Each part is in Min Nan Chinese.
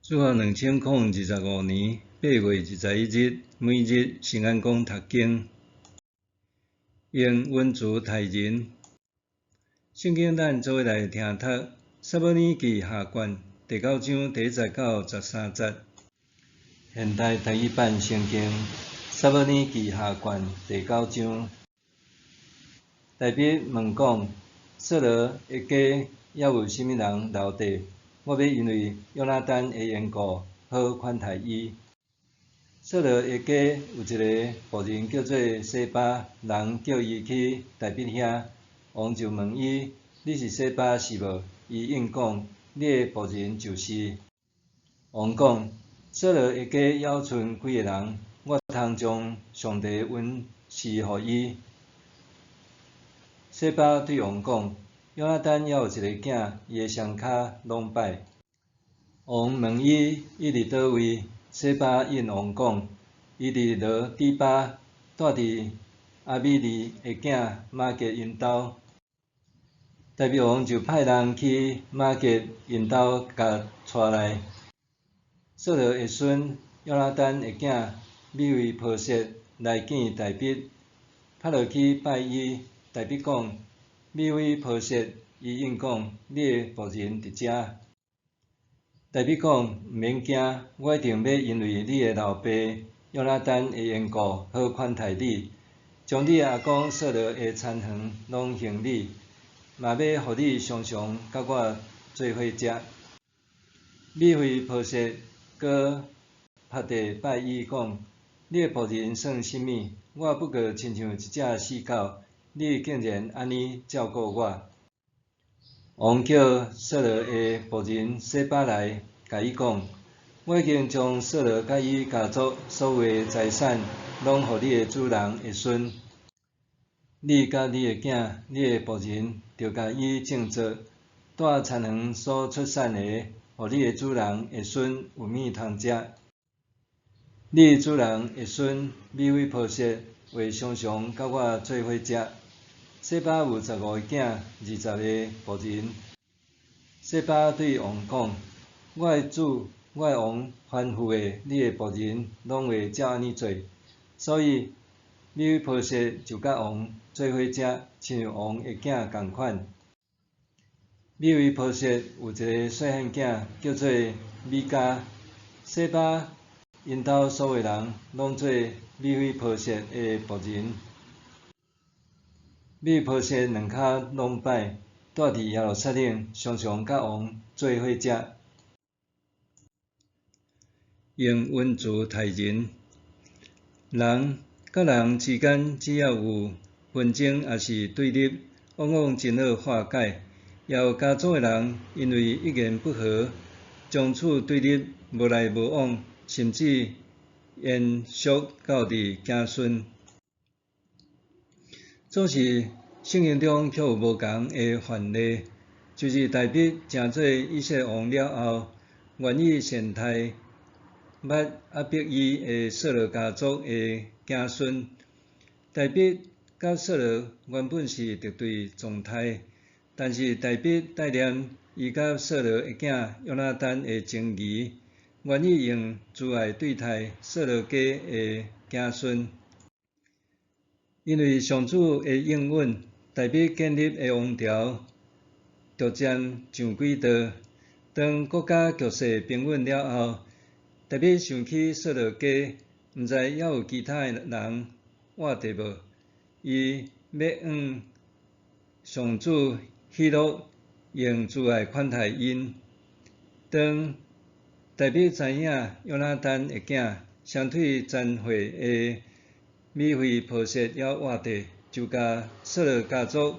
主後2025年8月21日，每日聖安講讀經，用溫慈待人。聖經咱做伙來聽讀《撒母耳記下卷》第九章第一節到十三節。現代台語版聖經《撒母耳記下卷》第九章，大衛問講：掃羅的家猶有啥物人留低？我欲因為約拿單的緣故，好款待伊。掃羅的家有一个僕人叫做洗巴，人叫伊去大衛遐，王就問伊：你是洗巴是無？伊應講：你的僕人就是。王講：掃羅的家猶賰幾个人，我通將上帝恩賜予伊？洗巴對王講：約拿單猶有一个囝，伊的雙跤攏䆀。王問伊：伊佇佗位？洗巴應王講：伊佇羅底巴，蹛佇亞米耳的囝瑪結𪜶兜。大衛王就派人去瑪結𪜶兜共帶來。掃羅的孫約拿單的囝米非波設來見大衛，趴落去拜伊。大衛講：米非波設，伊應講：你的僕人佇遮。大衛講：毋免驚，我一定欲因為你的老爸約拿單的緣故，好款待你，將你阿公掃羅的田園攏還你，嘛欲予你常常佮我做伙食。米非波設閣伏地拜伊講：你的僕人算啥物？我不過親像一隻死狗，你竟然按呢照顧我。王叫掃羅的僕人洗巴來，共伊講：我已經將掃羅佮伊家族所有的財產，攏予你的主人的孫。你佮你的囝、你的僕人，著共伊種作，蹛田園所出產的，予你的主人的孫有物通食。你主人的孫米非波設會常常佮我做伙食。洗巴有十五个囝，20个僕人。洗巴對王講：我的主，我的王吩咐的，你的僕人攏會照按呢做。所以米非波設就佮王做伙食，親像王的囝仝款。米非波設有一个細漢囝，叫做米迦。洗巴𪜶兜所有人攏做米非波設的僕人。米非波設兩跤攏䆀，蹛佇耶路撒冷，常常佮王做伙食。用溫慈待人，人佮人之間只要有紛爭抑是對立，往往真好化解。也有家族的人因為一言不合，從此對立，無來無往，甚至延續到佇子孫。總是聖經中卻有無仝的範例，就是大衛成做以色列王了後，願意善待捌壓迫伊的掃羅家族的子孫。大衛佮掃羅原本是敵對狀態，但是大衛帶念伊佮掃羅的囝約拿單的情誼，願意用慈愛對待掃羅家的子孫。因為上主的應允，大衛建立的王朝逐漸上軌道。當國家局勢平穩了後，大衛想起掃羅家，毋知猶有其他的人活著無？伊欲向上主許諾，用慈愛款待𪜶。當大衛知影約拿單的囝雙腿殘廢的米非波設猶活著，就共掃羅家族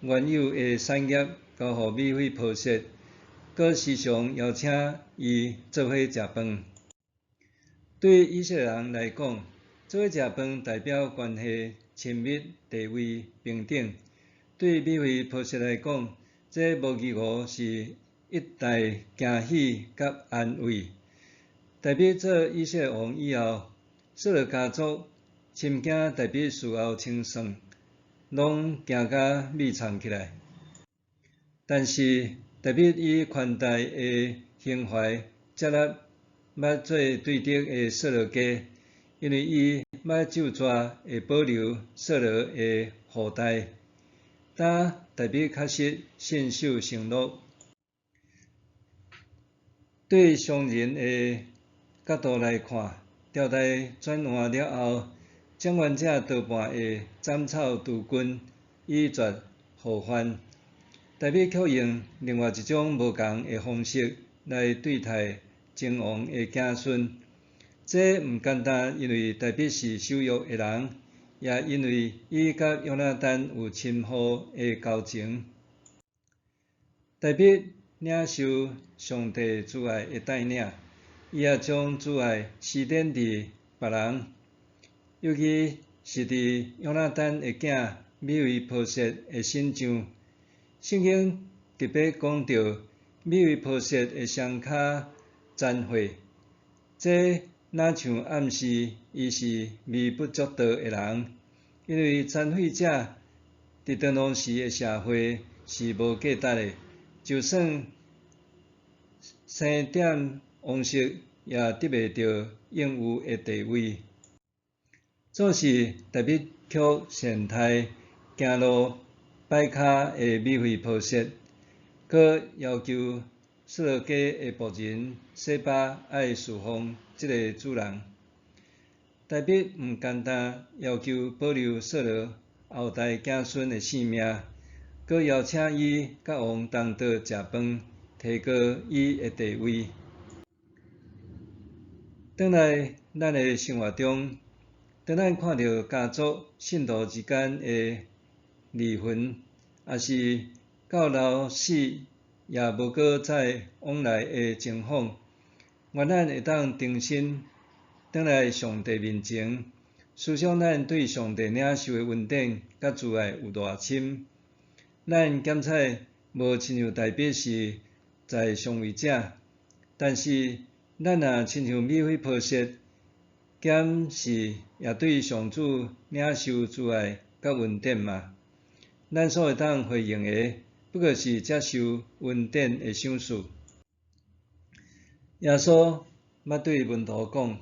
原有的產業交予米非波設，閣時常邀請伊做伙食飯。對以色列人來講，做伙食飯代表關係親密、地位平等。對米非波設來講，這無疑無是一大驚喜佮安慰。大衛做以色列王以後，掃羅家族深驚大衛事後清算，攏驚甲秘藏起來。但是大衛以寬待的胸懷接納捌做對敵的掃羅家，因為伊捌咒詛會保留掃羅的後代。但大衛確實信守承諾。對常人的角度來看，朝代轉換了後，掌權者多半會斬草除根，以絕後患。大衛卻用另外一種無仝的方式來對待前王的子孫。這毋單單因為大衛是守約的人，也因為伊佮約拿單有深厚的交情。大衛領受上帝慈愛的帶領，伊也將慈愛施展佇別人，尤其是佇約拿單的囝米非波設的身上。聖經特別講著米非波設的雙跤殘廢，這若像暗示伊是微不足道的人，因為殘廢者佇當時的社會是無價值的，就算生踮王室也得袂著應有的地位。總是大衛卻善待行路跛跤的米非波設，閣要求掃羅家的僕人洗巴愛侍奉這个主人。大衛毋單單要求保留掃羅後代子孫的性命，閣邀請伊佮王同桌食飯，提高伊的地位。轉來咱的生活中，當咱看著家族信徒之間的離分，抑是到老死也無閣再往來的情況，願咱會當重新轉來上帝面前，思想咱對上帝領受的恩典佮慈愛有偌深。咱檢採無親像大衛是在上位者，但是咱若親像米非波設，敢是也對上主領受慈愛佮恩典嗎？咱所會當回應的，不過是接受恩典的賞賜。耶穌捌對門徒講：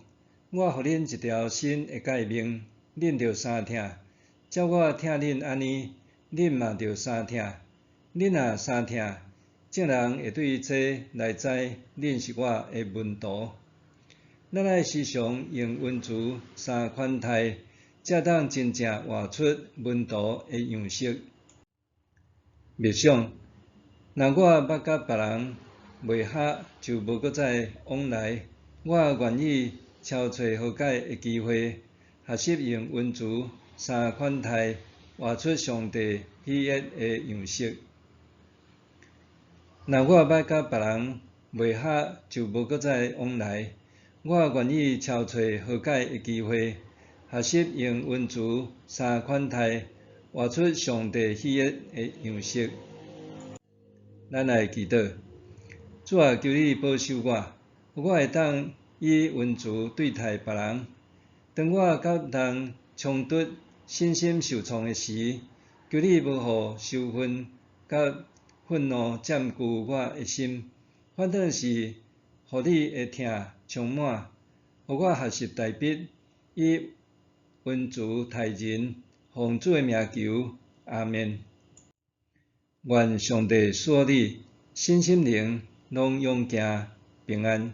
我予恁一條新的誡命，恁著相疼。照我疼恁按呢，恁嘛著相疼。恁若相疼，眾人會對這來知恁是我的門徒。咱愛時常用恩慈相款待，才當真正活出門徒的樣式。默想，若我捌佮別人袂合，就無閣再往來。我願意撨揣和解的機會，學習用恩慈相款待，活出上帝喜悅的樣式。若我捌佮別人袂合，就無閣再往來。我願意撨揣和解的機會，學習用恩慈相款待，活出上帝喜悅的樣式。咱來祈禱，主啊，求你保守我，予我會當以恩慈對待別人。當我佮人衝突、身心受創的時，求你無予仇恨佮憤怒佔據我的心，反倒是予你的疼充滿，予我學習大衛以恩慈待人，奉主的名求，阿們。願上帝賜予你身心靈攏勇健平安。